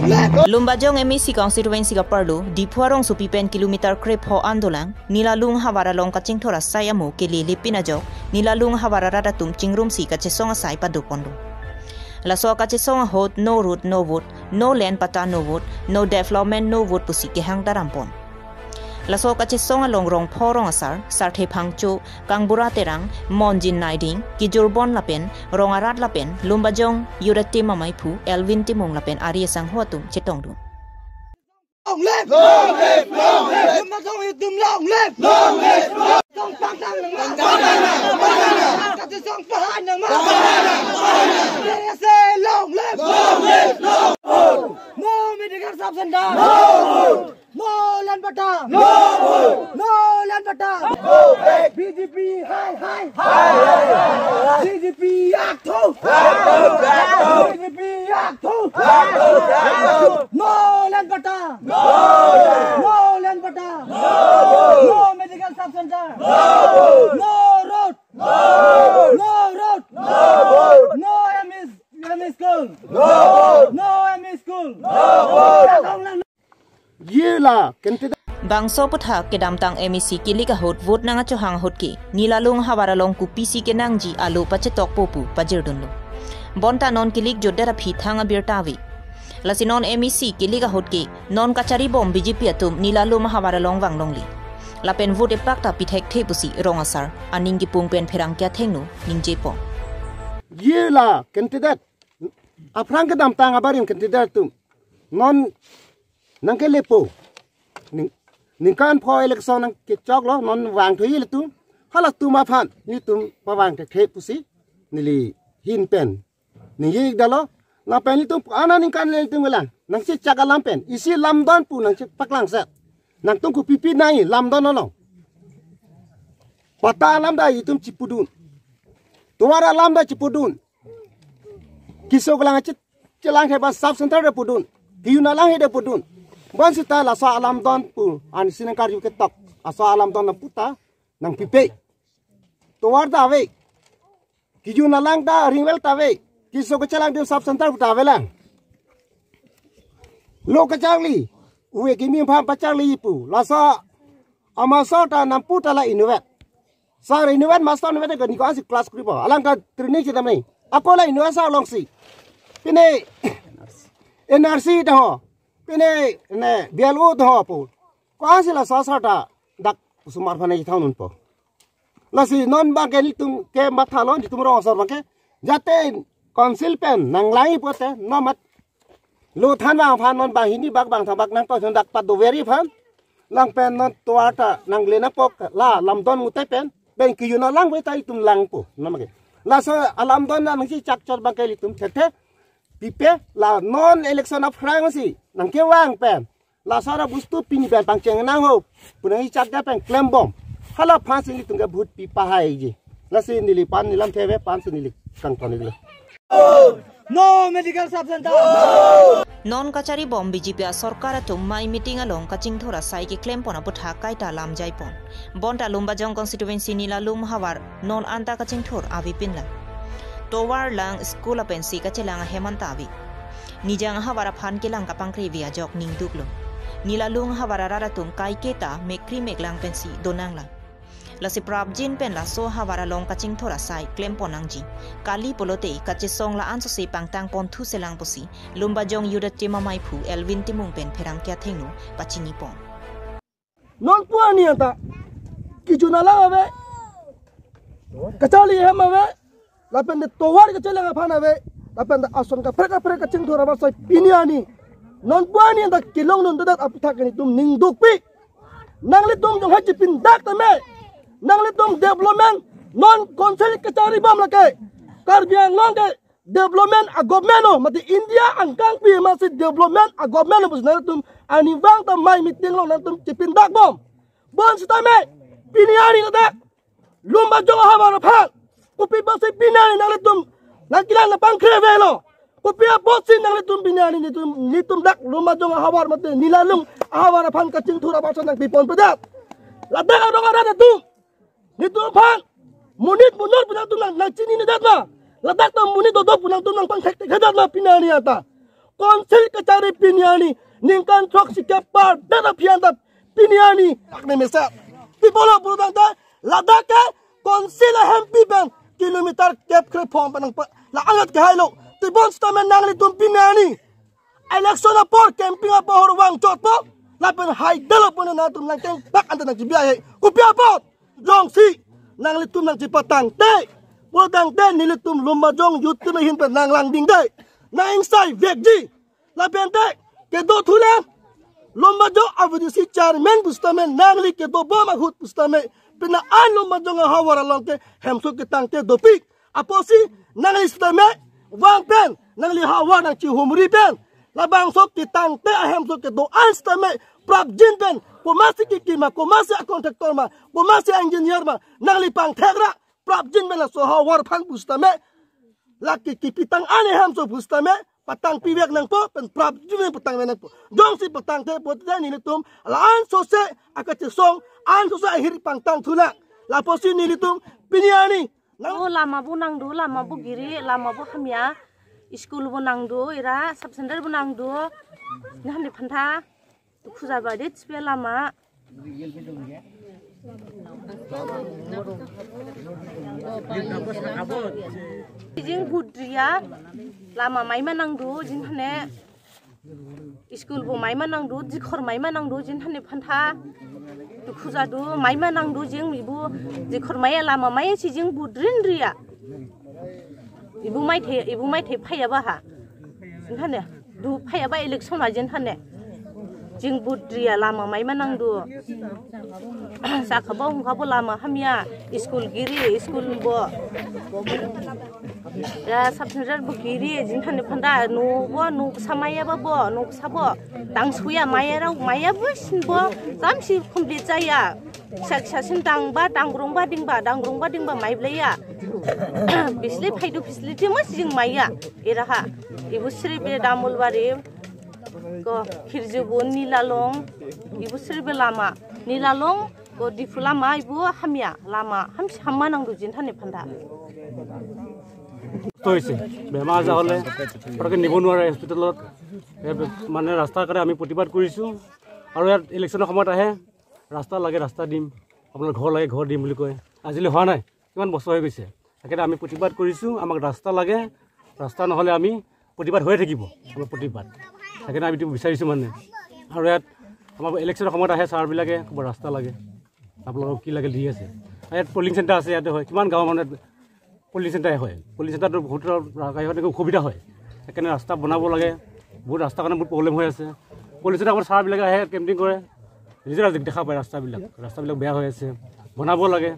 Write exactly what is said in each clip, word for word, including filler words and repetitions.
Lumbajong M A C constituency kaparlo Diphu arongsopi pen kilometer krepho an dolang Nilalung havar along kachingthur asai amo kele lepin ajok Nilalung havar arat atum chingrumsi kachesong asai padoponlo. Laso kachesong ahut no road no vote, no land patta no vote, no development no vote pusi kehang darampon. Laso kachesong along rongpho rong asar, Sarthe Phangcho, Kangbura Terang, Monjin Naiding, Kijurbon lapen Rong Arat lapen Lumbajong Youth Team amaiphu Elvin Timung lapen ari asangho atum chetongdun. Long live! Long live! Long live! Lumbajong Youth Team long live! Long live! Song pangtang nang ma! Pangtang nang! Pangtang nang! Kachesong pahan nang ma! Pahan nang! Pahan nang! K S A long live! Long live! Long live! No medical sub center! No! No land patta! No vote! No land patta! Go back! B J P hai hai! Hai hai! B J P akthu! Akthu! Akthu! B J P akthu! Akthu! Akthu! No land patta! No land! No land patta! No vote! No medical sub center! No vote! No road! No vote! No road! No vote! No M E, M E school! No vote! No M E school! No vote! Ye la, candidate. Bangso aphuthak kedamtang M A C kilik ahut vote nang achohang ahut ke Nilalung havar along kopisi kenangji alo pachetokpo pu pajirdunlo. Bonta non kilik jotdet aphi thang abirta ave. Lasi non M A C kilik ahut ke non kacharibom B J P atum Nilalung havar along vanglongle. Lapen vote epak ta pithekthe pusi rong asar aning kipung pen pherangke athengno ningjepon. Ye la, candidate. Aphrang kedamtang abarim candidate atum non nangkelepo. Ning, ningkan pho election nangkechoklo, non vangthuji ilitum. Halatum aphan nelitum pavang thekthe pusi neli ahin pen ningje-ikdalo. Lapen nelitum ana ningkan nelitum kelang nangchechak alam pen isi lamdon pu nangchepaklang set. Nangtum kopi pi nangji lamdon along. Patta alam ta itum chipudun. Tovar alam ta chipudun. Keso kelang achet chelang he ba sub center ta pudun. Kejun alang he ta pudun. Bonsita laso alamdon pu ansi nangkarju ketok. Laso alamdon nangputa nangpipe. Tovar ta ave. Kejun alang ta ring well ta ave. Keso kechelang adim sub center pu ta avelang. Lo kacharli. Ove kimi aphan pacharli pu. Laso amasor ta nangputa la inutvet. Sar inutvet master inutvet ke niko asi class kripo. Alang ka training si tamni. Ako la inutvet sar longsi. Pine N R C ta ho. Pine ne B L O ta ho pu. Ko asi la sar sar ta dak osomar aphan ithang unpo. Lasi non abangke nelitum ke mathalo nelitum rong asar abangke. Jate council pen nanglangji pulote nomat. Lo than abang aphan non banghini bak bangthang bak nangtoi thon dak pat doveri aphan. Lang pen non tovar ta nangle nangpo la lamdon mutai pen. Pen kejun alang ave ta itum langpo. Non abangke. Laso alamdon nangchechak chot abangke nelitum thekthe. Pipe la non election aphrang si nangkevang pen. Laso ra bostu pini pen pangcheng nang ho. Pu nangchechak pen klembom. Hala aphansi nelitum ke vote pi pahaiji. Lasi neli aphan neli lamthe ave aphansi neli kangton neli. No medical sub center. Non kacharibom B J P asorkar atum amei meeting along kachingthur asai keklempon aphuthak kaita lamjaipon. Bonta Lumbajong constituency Nilalung havar non anta kachingthur avepinlang. Tovar lang school apensi kachelang ahem anta ave. Nijang ahavar aphan kelang kapangkre ave ajok ningduklo. Nilalung havar arat atum kaiketa mekri meklang pensi donanglang. Lasi prapjin pen laso havar along kachingthur asai klempon nangji. Kali pulote kachesong la-an sose pangtangpon thuselang pusi Lumbajong Youth Team amaiphu Elvin Timung pen pherangke athengno pachinipon. Non pu ani anta kejun alang ave, kacharli ahem ave, lapen de tovar kachelang aphan ave, lapen de ason kaprek kaprek kachingthur abar sai pini ani. Non pu ani anta kelongdundedet aphuthak ke nelitum ningdukpik. Nanglitum jongsi chepindak tame. Nanglitum development non council kacharibom lake. Karbi Anglong ke development a-government lo, mate India angkangpi amatsi development a-government lo pusi nanglitum arnivang ta amei meeting along nangtum chepindakbom. Bonsitame pini ani ladak Lumbajong ahavar aphan kopi apotsi pini ani nanglitum nangkelang nangpangkre avelo. Kopi apotsi nanglitum pini ani nelitum, nelitum dak Lumbajong ahavar mate Nilalung ahavar aphan kachingthur abar sai nangpiponpedet. Ladak arong arat atum nelitum aphan monit monor pu nangtum nang, nangchininedet ma. Ladak ta monit dodo pu nangtum nangpangthekthekthedet ma pini ani anta. Council kachari pini arni, ningkan throksi kep par data phian ta pini arni. Akne mesa. People of Purutang ta, ladak ke Council ahempi pen kilometer kep kre phong pen nang pa, la angat ke hailo. Tebon sitame nanglitum pini arni election apor campaign apor vangchotpo. Lapen haidel apor nangtum nangkeng bak anta nangchibi ahe. Kopi apot? Jongsi nanglitum nangchipatangte, pulotangte nelitum Lumbajong youth team ahin pen nanglang dingde, nang ingsai vekji. Lapen te kedo thulang, Lumbajong A V D C chairman pusitame, nangli kedo bom ahut pusitame, pina an Lumbajong ahavar along ke hemso ketangte dopik. Apotsi nangli sitame vang pen, nangli havar nangchihumri pen, labangso ketangte ahemso kedo-an sitame prapjin pen, komatsi kekim ma, komatsi a contractor ma, komatsi engineer ma, nangli pangthek ra, prapjin pen laso havar aphan pusitame, lake kepitang an ahemso pusitame patangpi vek nangpo, pen prapjin pen patang vek nangpo. Jongsi patangte pote nelitum la-an sose akachesong, an sose ahir pangtang thulang. Lapusi nelitum pini arni nang- Oh, lama bo nangdo, lama bo giri, lama bo hamya. School bo nangdo, ira sub center bo nangdo. Nahani phantha. Dukhu jaba det spe lama. Jing budria, lama maima nangdo, jinhane. School bo maima nangdo, dikhor maima nangdo, jinhane phantha. Dukhu jado, maima nangdo, jing ibu dikhor maiya, lama maiyasi jing budrin ria. Ibu maithe, ibu maithe phaiya ba ha. Jinhane, du phaiya ba election a jinhane. Jing budria, lama maima nangdo. Sakha bo hungkha bo lama hamya, school giri, school bo. Ya, sub center bo giri, jinhane phantha, no bo, no kesa maiya ba bo, no kesa bo. Tang suya maiya ra, maiya bo sin bo, samsi complete jaya. Sak sasin tang ba, tang rong ba ding ba, tang rong ba ding ba mai bleya. Bisle phaidu facility mas jing maiya. Ira ha. Ibu Sri Be Damul Bari. Ko Khirju bo Nila Long. Ibu Sri Be lama. Nila Long ko Diphu lama ibu hamya lama. Ham hamma nangdo jinhane phantha. কষ্ট হৈছে। বেমাৰ আজাৰ হ'লে পটককৈ নিব নোৱাৰে হস্পিটেলত। এই মানে ৰাস্তাৰ কাৰণে আমি প্ৰতিবাদ কৰিছোঁ। আৰু ইয়াত ইলেকশ্যনৰ সময়ত আহে, "ৰাস্তা লাগে, ৰাস্তা দিম, আপোনাৰ ঘৰ লাগে, ঘৰ দিম" বুলি কয়। আজিলৈ হোৱা নাই, কিমান বছৰ হৈ গৈছে। সেইকাৰণে আমি প্ৰতিবাদ কৰিছোঁ, আমাক ৰাস্তা লাগে, ৰাস্তা নহ'লে আমি প্ৰতিবাদ হৈয়ে থাকিব, আমাৰ প্ৰতিবাদ। সেইকাৰণে আমি এইটো বিচাৰিছোঁ মানে। আৰু ইয়াত আমাৰ ইলেকশ্যনৰ সময়ত আহে ছাৰবিলাকে, ক'ব, "ৰাস্তা লাগে, আপোনালোকক কি লাগে দি আছে।" আৰু ইয়াত পলিং চেণ্টাৰ আছে, ইয়াতে হয়, কিমান গাঁৱৰ মানুহ পলিং চেণ্টাৰ হয়, পলিং চেণ্টাৰটো বহুত গাঁৱত এনেকৈ অসুবিধা হয়। সেইকাৰণে ৰাস্তা বনাব লাগে, বহুত ৰাস্তাৰ কাৰণে বহুত প্ৰব্লেম হৈ আছে। পলিং চেণ্টাৰ আমাৰ ছাৰবিলাকে আহে, কেম্পিং কৰে, নিজে দেখা পায় ৰাস্তাবিলাক, ৰাস্তাবিলাক বেয়া হৈ আছে, বনাব লাগে।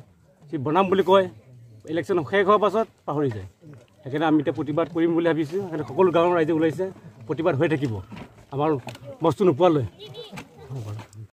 সি বনাম বুলি কয়, ইলেকশ্যন শেষ হোৱাৰ পাছত পাহৰি যায়। সেইকাৰণে আমি এতিয়া প্ৰতিবাদ কৰিম বুলি ভাবিছোঁ। সেইকাৰণে সকলো গাঁৱৰ ৰাইজে ওলাইছে, প্ৰতিবাদ হৈ থাকিব আমাৰ বস্তু নোপোৱালৈ।